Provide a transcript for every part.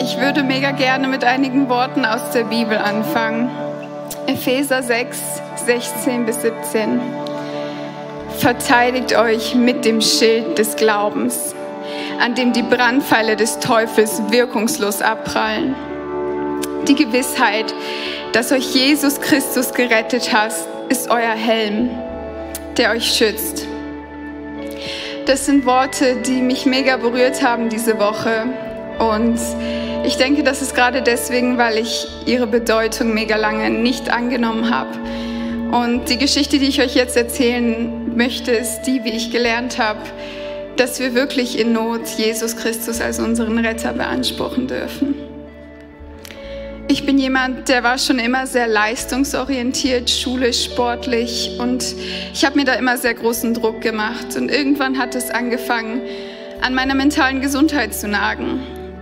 Ich würde mega gerne mit einigen Worten aus der Bibel anfangen. Epheser 6, 16 bis 17. Verteidigt euch mit dem Schild des Glaubens, an dem die Brandpfeile des Teufels wirkungslos abprallen. Die Gewissheit, dass euch Jesus Christus gerettet hat, ist euer Helm, der euch schützt. Das sind Worte, die mich mega berührt haben diese Woche. Und ich denke, das ist gerade deswegen, weil ich ihre Bedeutung mega lange nicht angenommen habe. Und die Geschichte, die ich euch jetzt erzählen möchte, ist die, wie ich gelernt habe, dass wir wirklich in Not Jesus Christus als unseren Retter beanspruchen dürfen. Ich bin jemand, der war schon immer sehr leistungsorientiert, schulisch, sportlich, und ich habe mir da immer sehr großen Druck gemacht. Und irgendwann hat es angefangen, an meiner mentalen Gesundheit zu nagen.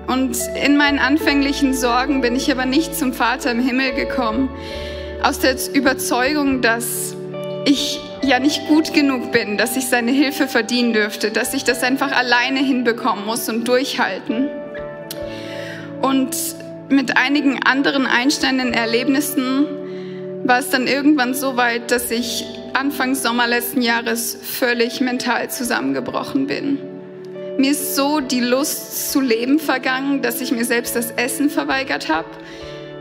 Und in meinen anfänglichen Sorgen bin ich aber nicht zum Vater im Himmel gekommen, aus der Überzeugung, dass ich ja nicht gut genug bin, dass ich seine Hilfe verdienen dürfte, dass ich das einfach alleine hinbekommen muss und durchhalten. Und mit einigen anderen einschneidenden Erlebnissen war es dann irgendwann so weit, dass ich Anfang Sommer letzten Jahres völlig mental zusammengebrochen bin. Mir ist so die Lust zu leben vergangen, dass ich mir selbst das Essen verweigert habe.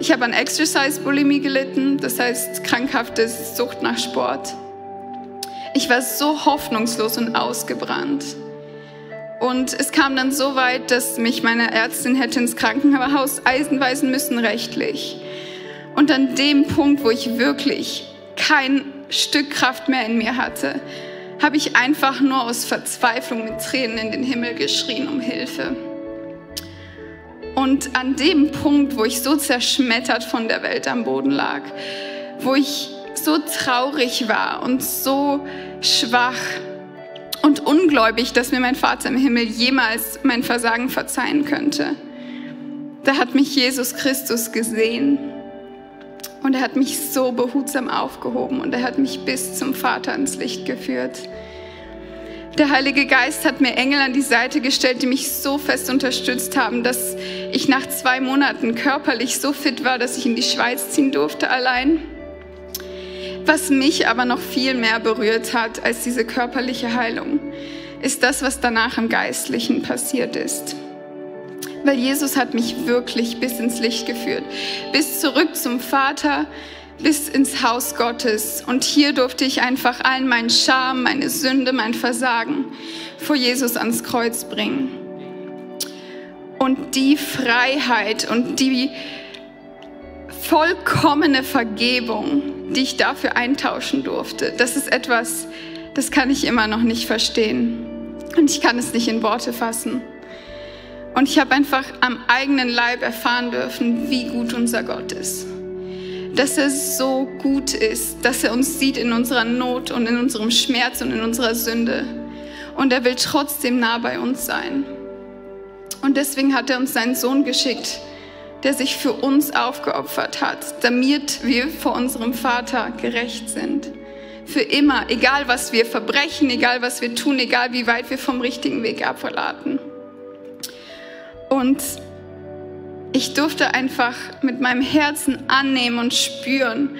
Ich habe an Exercise-Bulimie gelitten, das heißt krankhafte Sucht nach Sport. Ich war so hoffnungslos und ausgebrannt. Und es kam dann so weit, dass mich meine Ärztin hätte ins Krankenhaus einweisen müssen, rechtlich. Und an dem Punkt, wo ich wirklich kein Stück Kraft mehr in mir hatte, habe ich einfach nur aus Verzweiflung mit Tränen in den Himmel geschrien um Hilfe. Und an dem Punkt, wo ich so zerschmettert von der Welt am Boden lag, wo ich so traurig war und so schwach und ungläubig, dass mir mein Vater im Himmel jemals mein Versagen verzeihen könnte, da hat mich Jesus Christus gesehen und er hat mich so behutsam aufgehoben und er hat mich bis zum Vater ins Licht geführt. Der Heilige Geist hat mir Engel an die Seite gestellt, die mich so fest unterstützt haben, dass ich nach 2 Monaten körperlich so fit war, dass ich in die Schweiz ziehen durfte allein. Was mich aber noch viel mehr berührt hat als diese körperliche Heilung, ist das, was danach im Geistlichen passiert ist. Weil Jesus hat mich wirklich bis ins Licht geführt, bis zurück zum Vater, bis ins Haus Gottes. Und hier durfte ich einfach allen meinen Scham, meine Sünde, mein Versagen vor Jesus ans Kreuz bringen. Und die Freiheit und die vollkommene Vergebung, die ich dafür eintauschen durfte, das ist etwas, das kann ich immer noch nicht verstehen. Und ich kann es nicht in Worte fassen. Und ich habe einfach am eigenen Leib erfahren dürfen, wie gut unser Gott ist. Dass er so gut ist, dass er uns sieht in unserer Not und in unserem Schmerz und in unserer Sünde. Und er will trotzdem nah bei uns sein. Und deswegen hat er uns seinen Sohn geschickt, der sich für uns aufgeopfert hat, damit wir vor unserem Vater gerecht sind. Für immer, egal was wir verbrechen, egal was wir tun, egal wie weit wir vom richtigen Weg abgeraten. Und ich durfte einfach mit meinem Herzen annehmen und spüren,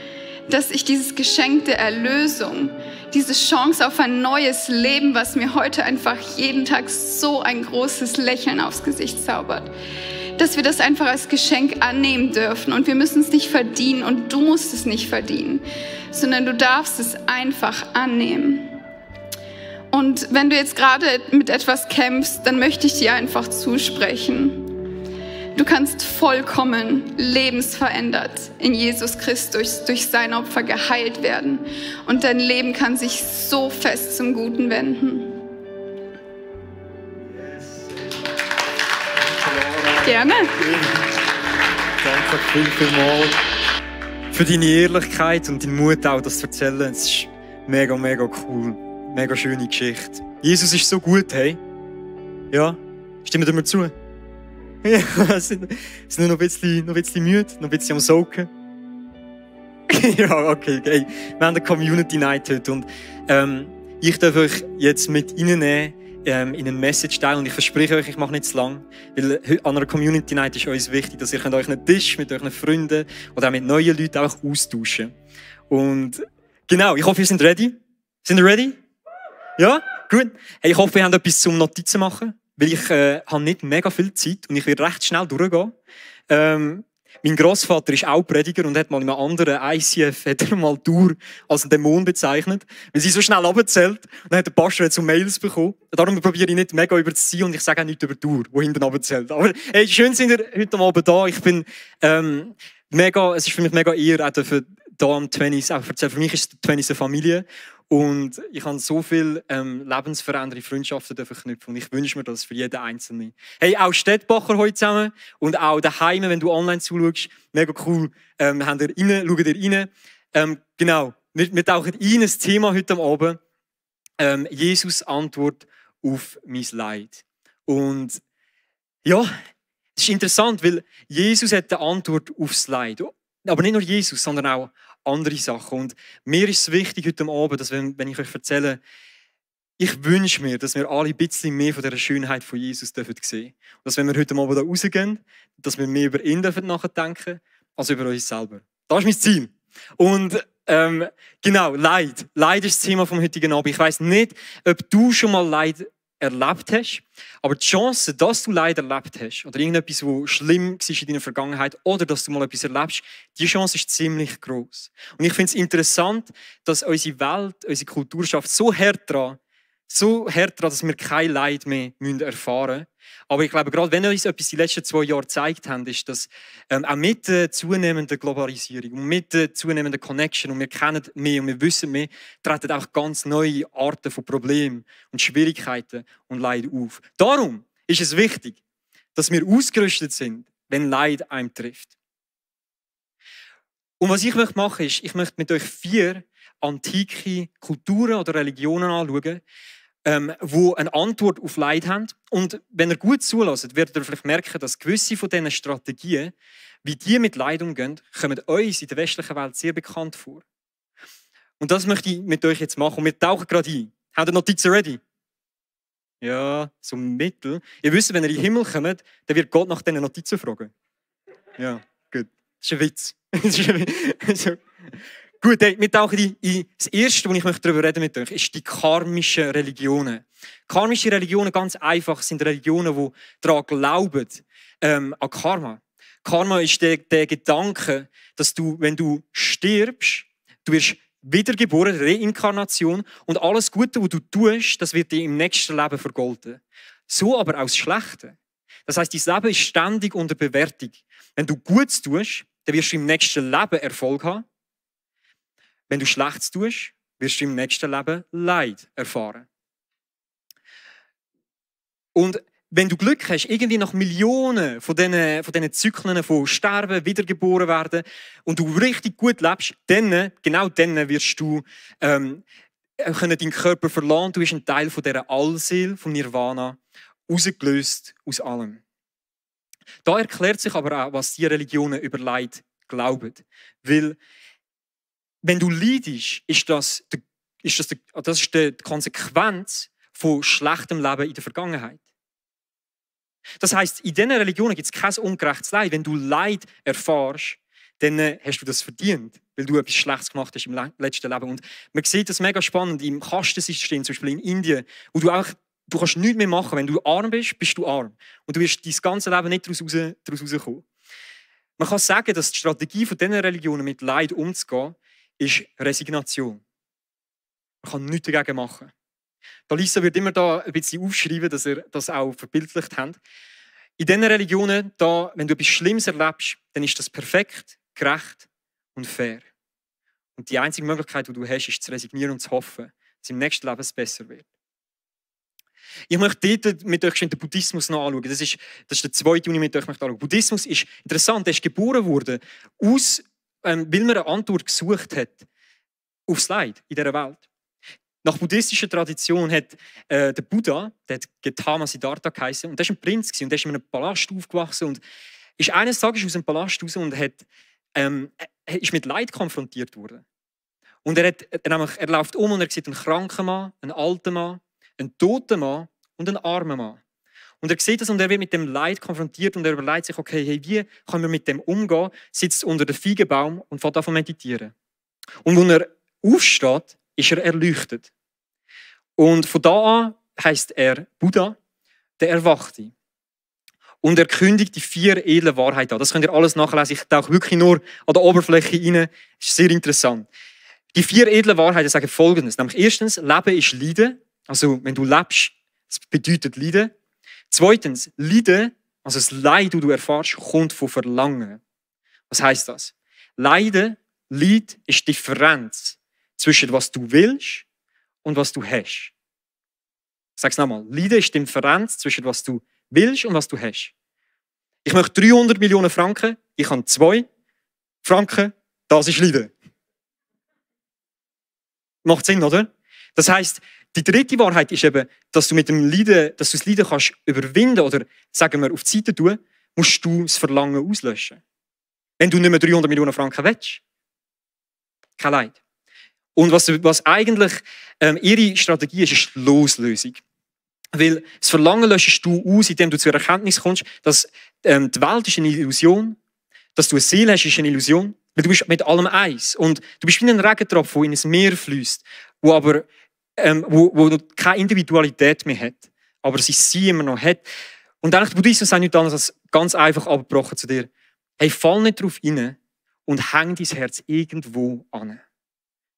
dass ich dieses Geschenk der Erlösung, diese Chance auf ein neues Leben, was mir heute einfach jeden Tag so ein großes Lächeln aufs Gesicht zaubert, dass wir das einfach als Geschenk annehmen dürfen. Und wir müssen es nicht verdienen und du musst es nicht verdienen, sondern du darfst es einfach annehmen. Und wenn du jetzt gerade mit etwas kämpfst, dann möchte ich dir einfach zusprechen. Du kannst vollkommen lebensverändert in Jesus Christus durch sein Opfer geheilt werden. Und dein Leben kann sich so fest zum Guten wenden. Gerne. Danke vielmals für deine Ehrlichkeit und deinen Mut, auch das zu erzählen. Es ist mega, mega cool. Mega schöne Geschichte. Jesus ist so gut, hey? Ja? Stimmen wir zu? Ja, sind noch ein bisschen müde, noch ein bisschen am Soaken. Ja, okay. Wir haben eine Community Night heute und ich darf euch jetzt mit reinnehmen in eine Message teilen. Und ich verspreche euch, ich mache nicht zu lang, weil an einer Community Night ist uns wichtig, dass ihr euch einen Tisch mit euren Freunden oder auch mit neuen Leuten auch austauschen. Und genau, ich hoffe, ihr seid ready. Sind ihr ready? Ja? Gut. Hey, ich hoffe, ihr habt etwas zum Notizen machen, weil ich habe nicht mega viel Zeit und ich will recht schnell durchgehen. Mein Grossvater ist auch Prediger und hat mal in einem anderen ICF mal Tour als einen Dämon bezeichnet, weil sie so schnell runterzählt. Und dann hat der Pastor so Mails bekommen. Darum probiere ich nicht mega überzuziehen und ich sage auch nichts über die Tour, die hinten runterzählt. Aber hey, schön sind ihr heute Abend da. Ich bin es ist für mich mega Ehre, auch hier am 20 auch erzählen. Für mich ist die 20 eine Familie. Und ich habe so viele lebensverändernde Freundschaften verknüpfen. Und ich wünsche mir das für jeden Einzelnen. Hey, auch Städtbacher heute zusammen und auch daheim, wenn du online zuschaust. Mega cool. Schaut ihr rein. Genau. Wir tauchen ein ins Thema heute Abend. Jesus Antwort auf mein Leid. Und ja, es ist interessant, weil Jesus hat eine Antwort aufs Leid. Aber nicht nur Jesus, sondern auch andere Sachen. Und mir ist es wichtig heute Abend, dass wenn ich euch erzähle, ich wünsche mir, dass wir alle ein bisschen mehr von der Schönheit von Jesus sehen dürfen. Und dass wenn wir heute Abend da rausgehen, dass wir mehr über ihn nachdenken als über uns selber. Das ist mein Ziel. Und genau, Leid. Leid ist das Thema vom heutigen Abend. Ich weiss nicht, ob du schon mal Leid erlebt hast, aber die Chance, dass du Leid erlebt hast oder irgendetwas, was schlimm war in deiner Vergangenheit oder dass du mal etwas erlebst, die Chance ist ziemlich groß. Und ich finde es interessant, dass unsere Welt, unsere Kultur schafft so hart daran, dass wir kein Leid mehr erfahren müssen. Aber ich glaube, gerade wenn uns etwas die letzten 2 Jahre gezeigt haben, ist, dass auch mit der zunehmenden Globalisierung und mit der zunehmenden Connection, und wir kennen mehr und wir wissen mehr, treten auch ganz neue Arten von Problemen und Schwierigkeiten und Leid auf. Darum ist es wichtig, dass wir ausgerüstet sind, wenn Leid einem trifft. Und was ich machen möchte, ist, ich möchte mit euch 4 antike Kulturen oder Religionen anschauen, die eine Antwort auf Leid haben. Und wenn ihr gut zulässt, werdet ihr vielleicht merken, dass gewisse von diesen Strategien, wie die mit Leid umgehen, kommen uns in der westlichen Welt sehr bekannt vor. Und das möchte ich mit euch jetzt machen. Und wir tauchen gerade ein. Habt ihr Notizen ready? Ja, so mittel. Ihr wisst, wenn ihr in den Himmel kommt, dann wird Gott nach diesen Notizen fragen. Ja, gut. Das ist ein Witz. Gut, hey, wir tauchen in das Erste, wo ich darüber reden mit euch, ist die karmischen Religionen. Karmische Religionen, ganz einfach, sind Religionen, die daran glauben, an Karma. Karma ist der Gedanke, dass du, wenn du stirbst, du wirst wiedergeboren, Reinkarnation, und alles Gute, was du tust, das wird dir im nächsten Leben vergolten. So aber auch das Schlechte. Das heisst, dein Leben ist ständig unter Bewertung. Wenn du Gutes tust, dann wirst du im nächsten Leben Erfolg haben. Wenn du Schlechtes tust, wirst du im nächsten Leben Leid erfahren. Und wenn du Glück hast, irgendwie nach Millionen von diesen Zyklen von Sterben, wiedergeboren werden und du richtig gut lebst, genau dann wirst du deinen Körper verlassen. Du bist ein Teil von dieser Allseele, vom Nirvana, rausgelöst aus allem. Da erklärt sich aber auch, was die Religionen über Leid glauben. Weil wenn du leidest, ist das die Konsequenz von schlechtem Leben in der Vergangenheit. Das heisst, in diesen Religionen gibt es kein ungerechtes Leid. Wenn du Leid erfährst, dann hast du das verdient, weil du etwas Schlechtes gemacht hast im letzten Leben. Und man sieht das mega spannend im Kastensystem, zum Beispiel in Indien, wo du kannst nichts mehr machen. Wenn du arm bist, bist du arm. Und du wirst dein ganzes Leben nicht daraus rauskommen. Man kann sagen, dass die Strategie von diesen Religionen, mit Leid umzugehen, ist Resignation. Man kann nichts dagegen machen. Die Lisa wird immer da ein bisschen aufschreiben, dass ihr das auch verbildlicht habt. In diesen Religionen, wenn du etwas Schlimmes erlebst, dann ist das perfekt, gerecht und fair. Und die einzige Möglichkeit, die du hast, ist zu resignieren und zu hoffen, dass im nächsten Leben es besser wird. Ich möchte dort mit euch den Buddhismus noch anschauen. Das ist der zweite, den ich mit euch anschauen möchte. Buddhismus ist interessant, er ist geboren worden, weil man eine Antwort gesucht hat aufs Leid in dieser Welt. Nach buddhistischer Tradition hat der Buddha, der hat Gautama Siddhartha geheißen, und der war ein Prinz und der ist in einem Palast aufgewachsen und ist eines Tages aus dem Palast raus und ist mit Leid konfrontiert worden. Und er läuft um und er sieht einen kranken Mann, einen alten Mann, einen toten Mann und einen armen Mann. Und er sieht das und er wird mit dem Leid konfrontiert und er überlegt sich, okay, hey, wie können wir mit dem umgehen? Sitzt unter dem Feigenbaum und fängt an zu meditieren. Und als er aufsteht, ist er erleuchtet. Und von da an heisst er Buddha, der Erwachte. Und er kündigt die 4 edlen Wahrheiten an. Das könnt ihr alles nachlesen. Ich tauche wirklich nur an der Oberfläche rein. Das ist sehr interessant. Die 4 edlen Wahrheiten sagen Folgendes. Nämlich erstens, Leben ist Leiden. Also wenn du lebst, das bedeutet Leiden. Zweitens, Leiden, also das Leid, das du erfährst, kommt von Verlangen. Was heisst das? Leid ist die Differenz zwischen was du willst und was du hast. Ich sage es nochmal. Leiden ist die Differenz zwischen was du willst und was du hast. Ich möchte 300 Millionen Franken, ich habe 2 Franken, das ist Leiden. Macht Sinn, oder? Das heisst, die dritte Wahrheit ist eben, dass du mit dem Leiden, dass du das Leiden kannst überwinden oder, sagen wir, auf die Seite tun, musst du das Verlangen auslöschen. Wenn du nicht mehr 300 Millionen Franken willst. Kein Leid. Und was eigentlich ihre Strategie ist die Loslösung. Weil das Verlangen löschst du aus, indem du zur Erkenntnis kommst, dass die Welt ist eine Illusion, dass du eine Seele hast, ist eine Illusion, weil du bist mit allem eins. Und du bist wie ein Regentropfen, der in ein Meer fließt, wo aber wo keine Individualität mehr hat, aber sein Sein immer noch hat. Und eigentlich, Buddhismus sagt nichts anderes als ganz einfach abgebrochen zu dir. Hey, fall nicht drauf rein und häng dein Herz irgendwo an.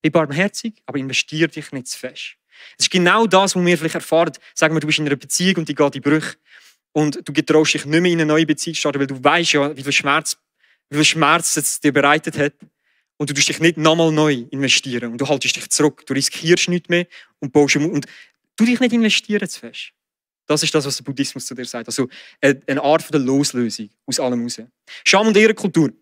Sei barmherzig, aber investier dich nicht zu fest. Es ist genau das, was wir vielleicht erfahren. Sagen wir, du bist in einer Beziehung und die geht in Brüche. Und du getraust dich nicht mehr in eine neue Beziehung zu starten, weil du weißt ja, wie viel Schmerz es dir bereitet hat. Und du tust dich nicht nochmal neu investieren. Und du haltest dich zurück. Du riskierst nichts mehr und baust und du dich nicht investieren zu fest. Das ist das, was der Buddhismus zu dir sagt. Also eine Art von der Loslösung aus allem raus. Scham- und Ehrenkultur.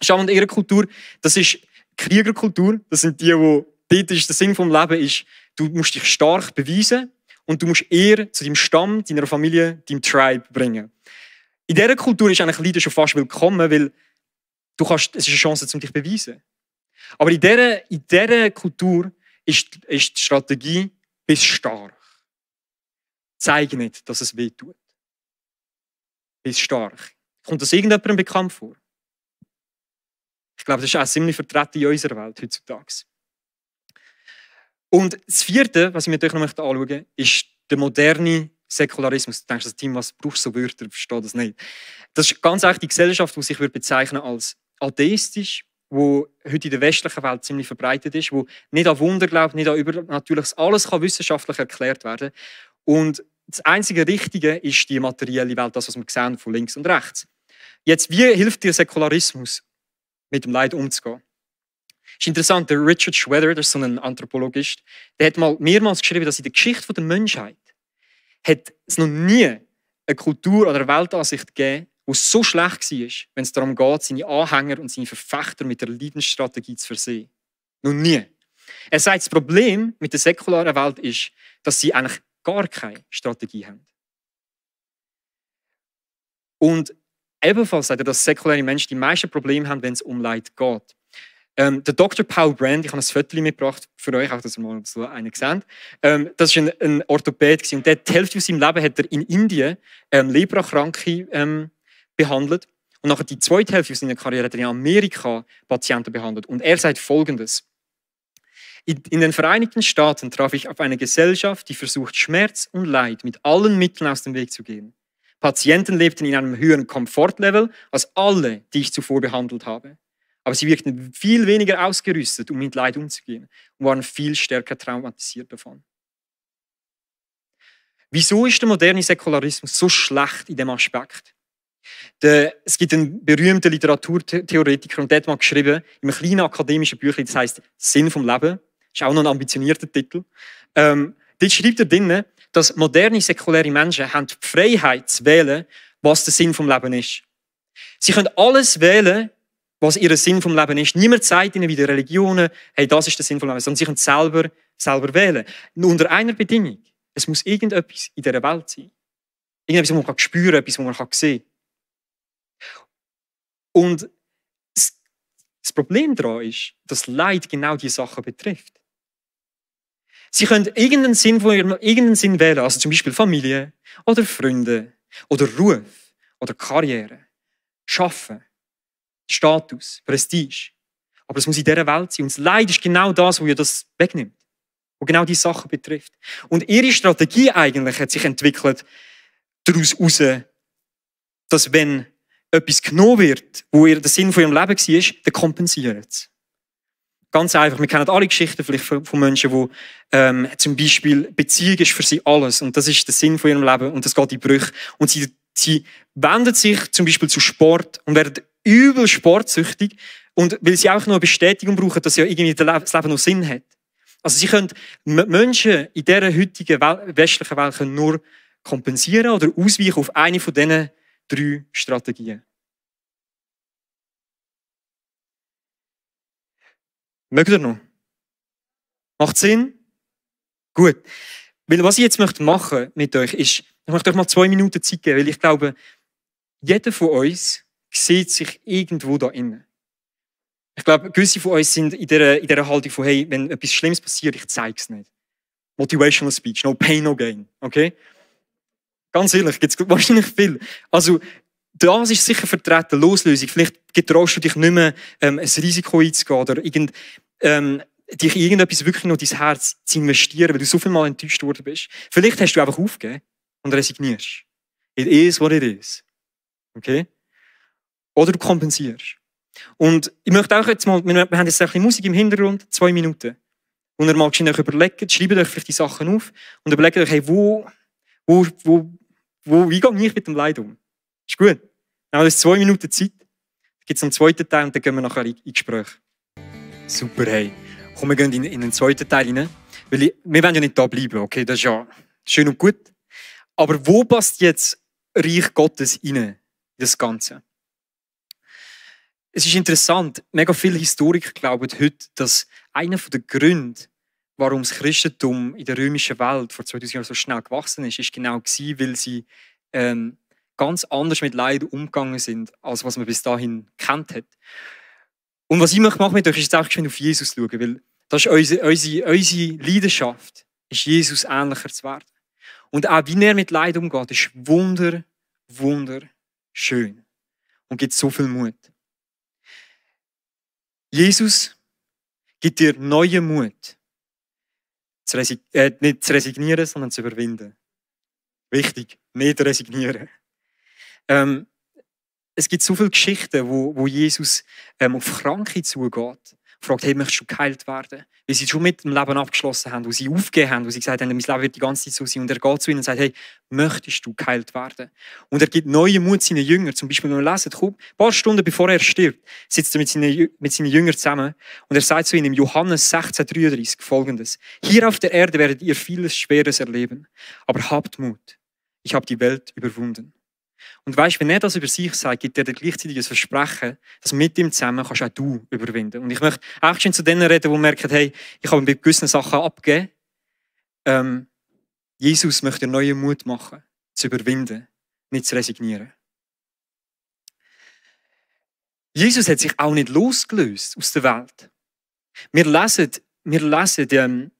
Scham- und Ehrenkultur, das ist Kriegerkultur. Das sind die, wo dort ist der Sinn vom Leben ist, du musst dich stark beweisen und du musst Ehre zu deinem Stamm, deiner Familie, deinem Tribe bringen. In dieser Kultur ist eigentlich Leiden schon fast willkommen, weil es ist eine Chance, um dich zu beweisen. Aber in dieser Kultur ist die Strategie, bist stark. Zeige nicht, dass es weh tut. Bist stark. Kommt das irgendjemandem bekannt vor? Ich glaube, das ist auch ziemlich vertreten in unserer Welt heutzutage. Und das vierte, was ich mir natürlich noch anschauen möchte, ist der moderne Säkularismus. Du denkst, das Team, was brauchst du so Wörter? Ich verstehe das nicht. Das ist ganz echt die Gesellschaft, die sich bezeichnen als atheistisch, wo heute in der westlichen Welt ziemlich verbreitet ist, wo nicht an Wunder glaubt, nicht an Übernatürliches. Alles kann wissenschaftlich erklärt werden. Und das einzige Richtige ist die materielle Welt, das, was wir sehen von links und rechts. Jetzt, wie hilft dir Säkularismus, mit dem Leid umzugehen? Das ist interessant, der Richard Schweder, das ist so ein Anthropologist, der hat mal mehrmals geschrieben, dass in der Geschichte der Menschheit hat es noch nie eine Kultur oder eine Weltansicht gegeben, die so schlecht war, wenn es darum geht, seine Anhänger und seine Verfechter mit der Leidensstrategie zu versehen. Noch nie. Er sagt, das Problem mit der säkularen Welt ist, dass sie eigentlich gar keine Strategie haben. Und ebenfalls sagt er, dass säkulare Menschen die meisten Probleme haben, wenn es um Leid geht. Der Dr. Paul Brand, ich habe ein Foto mitgebracht für euch, auch dass ihr mal so einen seht. Das war ein Orthopäd und der die Hälfte von seinem Leben hat er in Indien Leprakranke behandelt. Und nachher die zweite Hälfte seiner Karriere hat er in Amerika Patienten behandelt. Und er sagt Folgendes. In den Vereinigten Staaten traf ich auf eine Gesellschaft, die versucht, Schmerz und Leid mit allen Mitteln aus dem Weg zu gehen. Patienten lebten in einem höheren Komfortlevel als alle, die ich zuvor behandelt habe. Aber sie wirkten viel weniger ausgerüstet, um mit Leid umzugehen und waren viel stärker traumatisiert davon. Wieso ist der moderne Säkularismus so schlecht in diesem Aspekt? Es gibt einen berühmten Literaturtheoretiker und der hat mal geschrieben, in einem kleinen akademischen Büchlein, das heisst «Sinn vom Leben». Das ist auch noch ein ambitionierter Titel. Dort schreibt er drin, dass moderne säkuläre Menschen haben die Freiheit zu wählen, was der Sinn vom Leben ist. Sie können alles wählen, was ihr Sinn vom Leben ist. Niemand sagt ihnen wie die Religionen, hey, das ist der Sinn vom Leben, sondern sie können selber wählen. Nur unter einer Bedingung. Es muss irgendetwas in dieser Welt sein. Irgendetwas, was man spüren kann, etwas, was man sehen kann. Und das Problem daran ist, dass Leid genau diese Sachen betrifft. Sie können irgendeinen Sinn wählen, also zum Beispiel Familie oder Freunde oder Ruf oder Karriere, Schaffen, Status, Prestige. Aber es muss in dieser Welt sein. Und das Leid ist genau das, was ihr das wegnimmt. Was genau diese Sachen betrifft. Und ihre Strategie eigentlich hat sich entwickelt daraus heraus, dass wenn etwas genommen wird, wo ihr der Sinn von ihrem Leben war, dann kompensieren sie. Ganz einfach. Wir kennen alle Geschichten vielleicht von Menschen, die zum Beispiel Beziehung ist für sie alles. Und das ist der Sinn von ihrem Leben. Und das geht in Brüche. Und sie wenden sich zum Beispiel zu Sport und werden übel sportsüchtig. Und weil sie auch noch eine Bestätigung brauchen, dass ja irgendwie das Leben noch Sinn hat. Also sie können Menschen in dieser heutigen westlichen Welt können nur kompensieren oder ausweichen auf eine von diesen 3 Strategien. Mögt ihr noch? Macht Sinn? Gut. Weil was ich jetzt machen mit euch ist, ich möchte euch mal 2 Minuten Zeit geben, weil ich glaube, jeder von uns sieht sich irgendwo da innen. Ich glaube, gewisse von uns sind in dieser Haltung von, hey, wenn etwas Schlimmes passiert, ich zeige es nicht. Motivational Speech, no pain, no gain. Okay? Ganz ehrlich, gibt es wahrscheinlich viel. Also, das ist sicher vertreten, Loslösung. Vielleicht getraust du dich nicht mehr, ein Risiko einzugehen oder dich in irgendetwas wirklich noch dein Herz zu investieren, weil du so viel Mal enttäuscht worden bist. Vielleicht hast du einfach aufgegeben und resignierst. It is what it is. Okay? Oder du kompensierst. Und ich möchte auch jetzt mal, wir haben jetzt ein bisschen Musik im Hintergrund, 2 Minuten. Und ihr mal euch überlegen, schreibt euch vielleicht die Sachen auf und überlegt euch, hey, wie gehe ich mit dem Leid um? Ist gut. Dann haben wir 2 Minuten Zeit. Dann gibt es einen zweiten Teil und dann gehen wir nachher in Gespräch. Super, hey. Komm, wir gehen in den zweiten Teil rein. Weil wir wollen ja nicht da bleiben, okay? Das ist ja schön und gut. Aber wo passt jetzt Reich Gottes rein, in das Ganze? Es ist interessant, mega viele Historiker glauben heute, dass einer der Gründe, warum das Christentum in der römischen Welt vor 2000 Jahren so schnell gewachsen ist genau gewesen, weil sie ganz anders mit Leid umgegangen sind, als was man bis dahin kennt hat. Und was ich mache mit euch, ist jetzt auch auf Jesus schauen, weil das ist unsere Leidenschaft, ist Jesus ähnlicher zu werden. Und auch wie er mit Leid umgeht, ist wunderschön und gibt so viel Mut. Jesus gibt dir neuen Mut, nicht zu resignieren, sondern zu überwinden. Wichtig, nicht resignieren. Es gibt so viele Geschichten, wo Jesus auf Kranke zugeht, fragt, hey, möchtest du geheilt werden? Weil sie schon mit dem Leben abgeschlossen haben, wo sie aufgegeben haben, wo sie gesagt haben, mein Leben wird die ganze Zeit so sein. Und er geht zu ihnen und sagt, hey, möchtest du geheilt werden? Und er gibt neuen Mut seinen Jüngern. Zum Beispiel, wenn wir lesen, ein paar Stunden bevor er stirbt, sitzt er mit seinen Jüngern zusammen und er sagt zu ihnen im Johannes 16,33 Folgendes: Hier auf der Erde werdet ihr vieles Schweres erleben, aber habt Mut. Ich habe die Welt überwunden. Und weißt, wenn er das über sich sagt, gibt er dir gleichzeitig ein Versprechen, dass mit ihm zusammen kannst auch du überwinden. Und ich möchte auch schon zu denen reden, die merken, hey, ich habe bei gewissen Sachen abgegeben. Jesus möchte dir neuen Mut machen, zu überwinden, nicht zu resignieren. Jesus hat sich auch nicht losgelöst aus der Welt. Wir lesen eine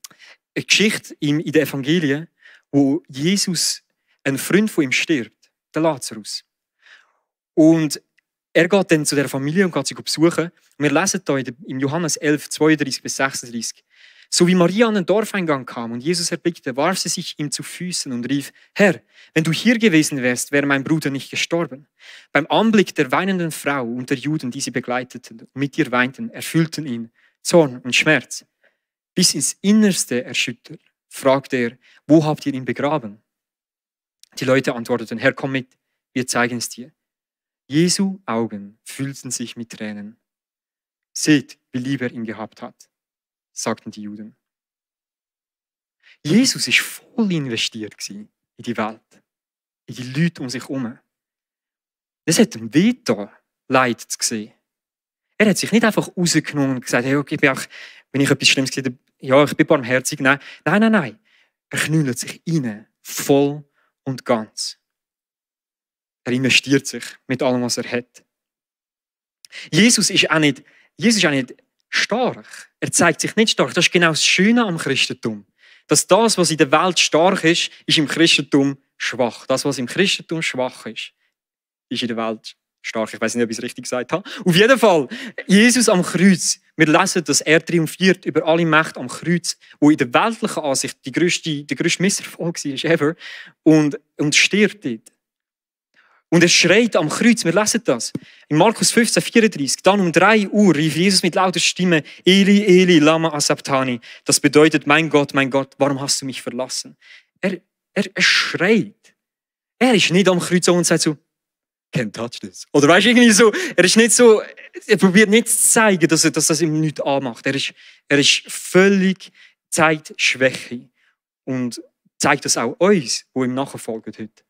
Geschichte in den Evangelien, wo Jesus, ein Freund von ihm, stirbt. Der Lazarus. Und er geht dann zu der Familie und geht sie besuchen. Und wir lesen hier im Johannes 11, 32 bis 36. So wie Maria an den Dorfeingang kam und Jesus erblickte, warf sie sich ihm zu Füßen und rief: Herr, wenn du hier gewesen wärst, wäre mein Bruder nicht gestorben. Beim Anblick der weinenden Frau und der Juden, die sie begleiteten und mit ihr weinten, erfüllten ihn Zorn und Schmerz. Bis ins Innerste erschüttert, fragte er: Wo habt ihr ihn begraben? Die Leute antworteten: Herr, komm mit, wir zeigen es dir. Jesu Augen füllten sich mit Tränen. Seht, wie lieb er ihn gehabt hat, sagten die Juden. Jesus war voll investiert in die Welt, in die Leute um sich herum. Es hat ihm wehgetan, Leid zu sehen. Er hat sich nicht einfach rausgenommen und gesagt, hey, okay, wenn ich etwas Schlimmes sehe, ja, ich bin barmherzig. Nein. Er knüllt sich rein, voll und ganz. Er investiert sich mit allem, was er hat. Jesus ist auch nicht stark. Er zeigt sich nicht stark. Das ist genau das Schöne am Christentum. dass das, was in der Welt stark ist im Christentum schwach. Das, was im Christentum schwach ist in der Welt stark. Ich weiß nicht, ob ich es richtig gesagt habe. Auf jeden Fall, Jesus am Kreuz. Wir lesen, dass er triumphiert über alle Mächte am Kreuz, wo in der weltlichen Ansicht der grösste Misserfolg war ever. Und stirbt dort. Und er schreit am Kreuz, wir lesen das. In Markus 15,34, dann um 3 Uhr rief Jesus mit lauter Stimme, Eli, Eli, lama asabtani. Das bedeutet, mein Gott, warum hast du mich verlassen? Er schreit. Er ist nicht am Kreuz und sagt so, can't touch this. Oder weißt du, irgendwie so, er ist nicht so, er probiert nicht zu zeigen, dass das ihm nichts anmacht. Er ist völlig, zeigt Schwäche. Und zeigt das auch uns, die ihm nachfolgen heute.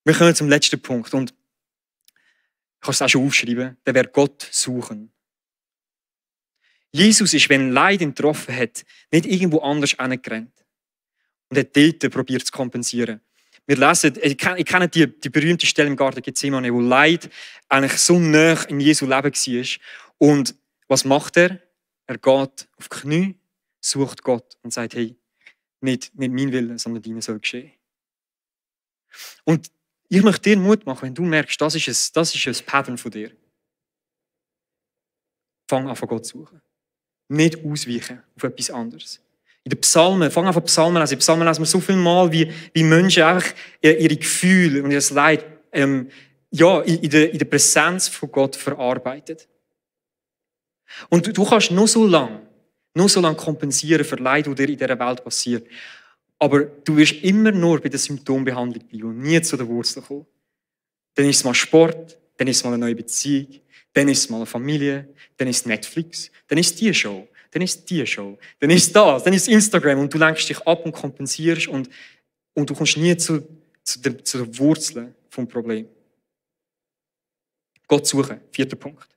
Wir kommen zum letzten Punkt. Und ich kann es auch schon aufschreiben, der wird Gott suchen. Jesus ist, wenn Leid ihn getroffen hat, nicht irgendwo anders hingerannt. Und er hat dort probiert zu kompensieren. Wir lesen, ich kenne die berühmte Stelle im Garten Gethsemane, wo Leid eigentlich so nah in Jesu Leben war. Und was macht er? Er geht auf die Knie, sucht Gott und sagt, hey, nicht mein Wille, sondern deiner soll geschehen. Und ich möchte dir Mut machen, wenn du merkst, das ist ein Pattern von dir. Fang an, von Gott zu suchen. Nicht ausweichen auf etwas anderes. In den Psalmen, fang an von Psalmen lesen. In Psalmen lesen wir so viel Mal, wie Menschen einfach ihre Gefühle und ihr Leid in der Präsenz von Gott verarbeiten. Und du kannst noch so lange kompensieren für Leid, das dir in dieser Welt passiert. Aber du wirst immer nur bei der Symptombehandlung bleiben und nie zu der Wurzel kommen. Dann ist es mal Sport, dann ist es mal eine neue Beziehung, dann ist es mal eine Familie, dann ist es Netflix, dann ist es die Show, dann ist es die Show, dann ist es das, dann ist es Instagram und du lenkst dich ab und kompensierst und du kommst nie zu der Wurzel vom Problem. Gott suchen, 4. Punkt.